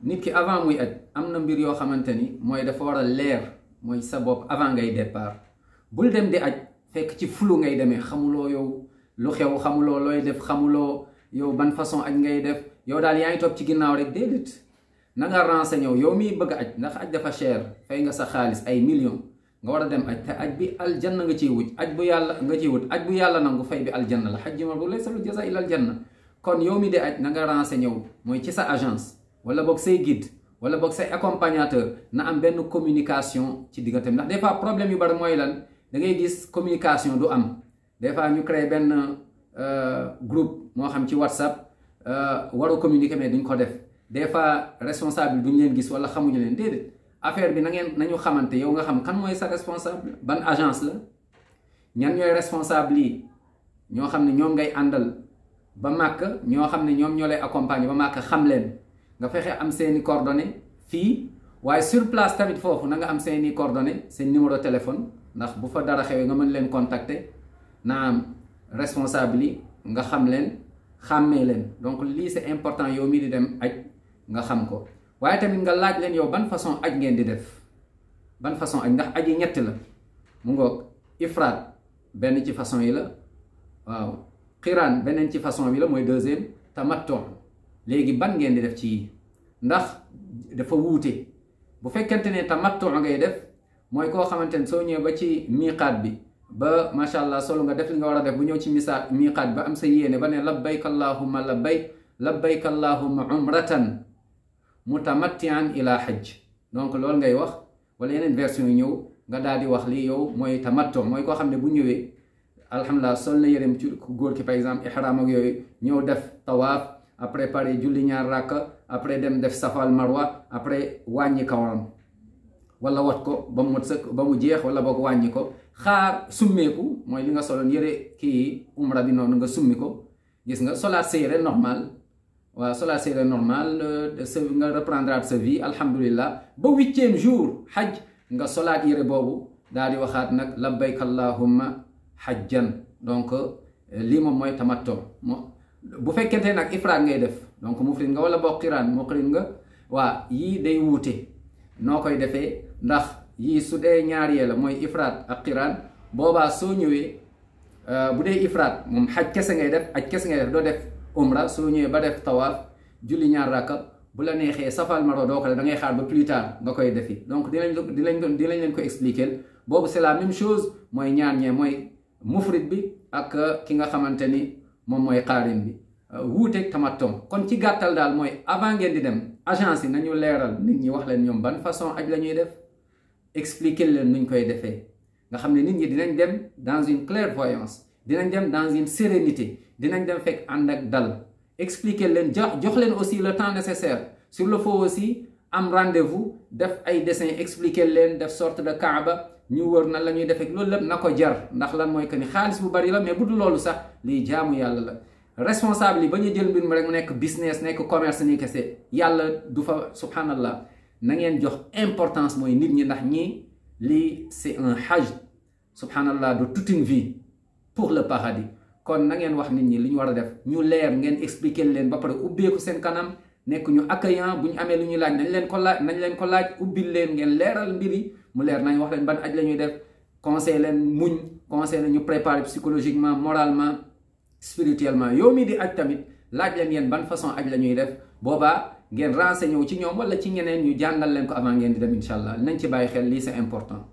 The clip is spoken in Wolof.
nit ki avant muy aj am na mbir yoo xamante ni mooy dafa war a leer mooy sa bopp avant ngay départ. bul dem di aj fekk ci flou ngay demee xamuloo yow lu xew xamuloo looy def xamuloo yow ban façon aj ngay def yow daal yaa ngi topp ci ginnaaw rek déedéet na nga renseigné yow miy bëgg aj ndax aj dafa cher fay nga sa xaalis ay millions nga war a dem aj te aj bi aljanna nga ciy wut aj bu yàlla nga ciy wut aj bu yàlla nangu fay bi aljanna la hajjun mabrur laysa lahu jazaa illa aljanna. kon yow mi di aj na nga renseigné wu mooy ci sa agence wala boog say guide wala boog say accompagnateur na am benn communication ci diggante ndax des fois problème yu bari mooy lan da ngay gis communication du am des fois ñu créé benn groupe moo xam ci WhatsApp war a communiquer mais duñ ko def des fois responsable duñ leen gis wala xamuñu leen déedéet affaire bi nañu xamante yow nga xam kan mooy sa responsable ban agence la ñan ñooy responsable yi ñoo xam ne ñoom ngay àndal ba màkk ñoo xam ne ñoom ñoo lay accompagner ba màkk xam leen nga fexe am seeni coordonnées fii waaye sur place tamit foofu na nga am seeni coordonnées seen numéro téléphone ndax bu fa dara xewee nga mën leen contacter na am responsable yi nga xam leen xàmmee leen donc lii c'est important yow mii di dem aj nga xam ko waaye tamit nga laaj leen yow ban façon aj ngeen di def ban façon aj ndax aj yi ñett la mu ngoog ifraat benn ci façon yi la waaw xiraan beneen ci façon bi la mooy deuxième tamattu léegi ban ngeen di def ci ndax dafa wuute bu fekkente ne tamattu ngay def mooy koo xamante ne soo ñëwee ba ci miiqaat bi ba macha allah solo nga def li nga war a def bu ñëw ci miiqaat ba am sa yéene ba ne labbayk allahumma labbayk labbayk allahumma umratan mutamattian ila hajj donc loolu ngay wax wala yeneen version yu ñëw nga daal di wax li yow mooy tamattu mooy koo xam ne bu ñëwee alhamdulilah sol na yërem ci góor ki par exemple ihram ak yooyu ñëw def tawaaf après pare julli ñaar rakka après dem def safal marwa après wàññi kawaram wala wat ko ba mu sëkk ba mu jeex wala boog wàññi ko xaar summeeku mooy li nga soloon yëre kii umra bi noonu nga summi ko gis nga solaat sa yére normal waaw solaat sa yére normal nga reprendre sa vie alhamdulillah ba 8e jour hajj nga solaat yére boobu daal di waxaat nag labbayk allahumma hajjan donc lii moom mooy tamattu bu fekkente nag ifraat ngay def donc mufrid nga wala boo qiraan muqrin nga waa yii day wuute noo koy defee ndax yii su dee ñaar yee la mooy ifraat ak qiraan boobaa soo ñëwee bu dee ifraat moom xaj kese ngay def aj kese ngay def doo def umra soo ñëwee ba def tawaaf julli ñaar rakka bu la neexee safal maro doo ko def da ngay xaar ba plus tard nga koy defi donc dinañ leen ko expliquer boobu c'est la même chose mooy ñaar ñee mooy mufrid bi ak ki nga xamante ni moom mooy qaarin bi wuuteeg tamattu kon ci gàttal daal mooy avant ngeen di dem agence yi nañu leeral nit ñi wax leen ñoom ban façon aj la ñuy def expliquer leen nuñ koy defee nga xam ne nit ñi dinañ dem dans une clairvoyance dinañ dem dans une sérénité dinañ dem fekk ànd ak dal expliquer leen jox leen aussi le temps nécessaire sur le faut aussi am rendez-vous def ay dessin expliquer leen def sorte de kaaba ñu wër na la ñuy defee loolu lépp na ko jar ndax lan mooy que ni xaalis bu bari la mais bu dul loolu sax lii jaamu yàlla la responsable yi ba ñu jël mbir mi rek mu nekk business nekk commerce ni kese yàlla du fa subhanallah na ngeen jox importance mooy nit ñi ndax ñii lii c'est un hajj subhanallah de toute une vie pour le paradis kon na ngeen wax nit ñi li ñu war a def ñu leer ngeen expliquer leen ba pare ubbeeku seen kanam nekk ñu accueillant bu ñu amee lu ñuy laaj nañ leen ko laaj ubbil leen ngeen leeral mbir yi mu leer nañ wax leen ban aj la ñuy def conseil leen muñ conseil leen ñu préparer psychologiquement moralement spirituellement yow mii di aj tamit laaj leen yéen ban façon aj la ñuy def boobaa ngeen renseigné wu ci ñoom wala ci ñeneen ñu jàngal leen ko avant ngeen di dem incha allah nañ ci bàyyi xel lii c'est important